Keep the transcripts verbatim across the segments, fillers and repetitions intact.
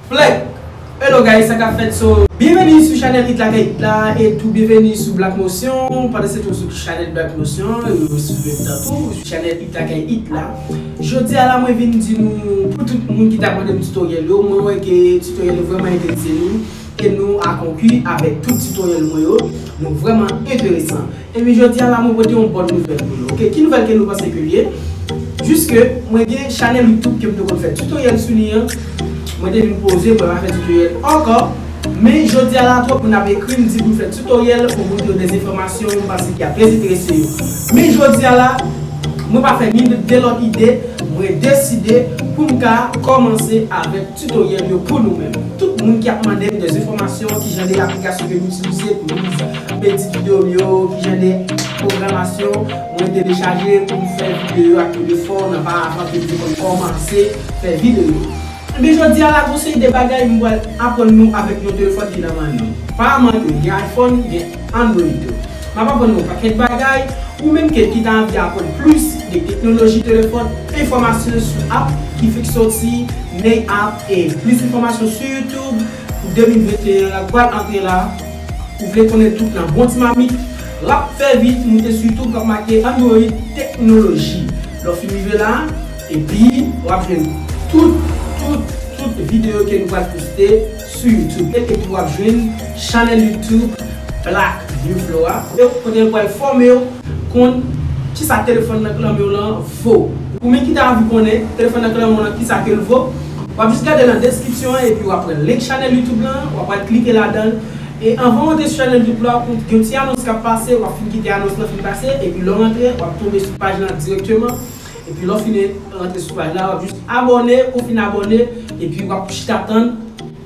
Plèk! Hello guys, sa k ap fèt? So, byenveni sou chanèl It Lakay It la e tou byenveni sou Black Motion. Pandan se tou sou chanèl Black Motion, e sou Twitter tou, sou chanèl It Lakay It la. Jodi a la, mwen vin di nou, pou tout moun ki t ap mande m tutoriel yo, mwen wè ke tutoriel yo vrèman enterese nou e nou a konki avèk tout tutoriel mwen yo. Nou vrèman enteresan. Epi jodi a la, mwen pote yon bòn nouvèl pou nou. Ok, ki nouvèl ke nou panse ke l ye? Jis ke mwen gen chanèl YouTube ke m te konn fè tutoriel sou li an. Mwen te vin poze, mwen pa fè tutoriel ankò. Men jodi a la, twòp moun ap ekri m, di pou m fè tutoriel, pou montre yo de enfòmasyon, m panse ki ap trè enterese yo. Men jodi a la, mwen pa fè ni de lòt ide, mwen deside pou m ka kòmanse avèk tutoriel yo pou nou menm. Tout moun ki ap mande m de enfòmasyon, ki jan de aplikasyon ke m itilize pou m edit videyo m yo, ki jan de pwogramasyon mwen telechaje pou m fè videyo ak telefòn, nan pa avan ke m te konn kòmanse fè videyo. Ebyen, jodi a la, gon seri de bagay m pral aprann nou avèk yon telefòn ki nan men nou. Pa manke, gen iPhone, gen Android tou. M ap aprann nou pakèt bagay, ou menm ke ki ta anvi aprann plis de teknoloji telefòn, enfòmasyon sou app ki fèk soti, Ney App, e plis enfòmasyon sou YouTube pou de mil venteyen an la, k pral antre la. Ou vle konnen tout nan bon ti mamit, l ap fè vit, moute sou YouTube, w ap make Android Teknoloji. Lè w fin rive la, epi w ap jwenn tout, tout, tout videyo ke nou pral poste sou YouTube. Epi w ap jwenn chanèl YouTube Black New Flow a, kote, kote l pral fòme w konn kisa telefòn nan k nan men w lan vo. Ou menm ki ta anvi konnen telefòn nan k nan men w lan kisa ke l vo, w ap jis gade nan deskripsyon an epi w ap pran link chanèl YouTube lan, w ap al klike ladan l. E anvan w antre sou chanèl YouTube la, gen yon ti anons k ap pase, w ap fin kite anons lan fin pase, epi lè w rantre, w ap tonbe sou paj lan dirèkteman. Epi lè w fin rantre sou paj la, w ap jis abòne, ou fin abòne, epi w ap chita tann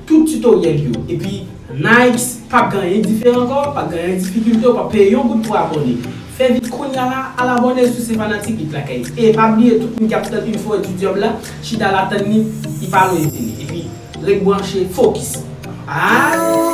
tout tutoriel yo. Epi nice, p ap gen anyen diferan ankò, p ap gen anyen difikilte, ou p ap peye yon goud pou abòne. Fè vit kounye a la, al abòne si w se fanatik It Lakay It. E pa bliye, tout moun ki ap tann Info Etudium la, chita la tann li, li pa lwen vini. Epi ret branche, fokis. Ah!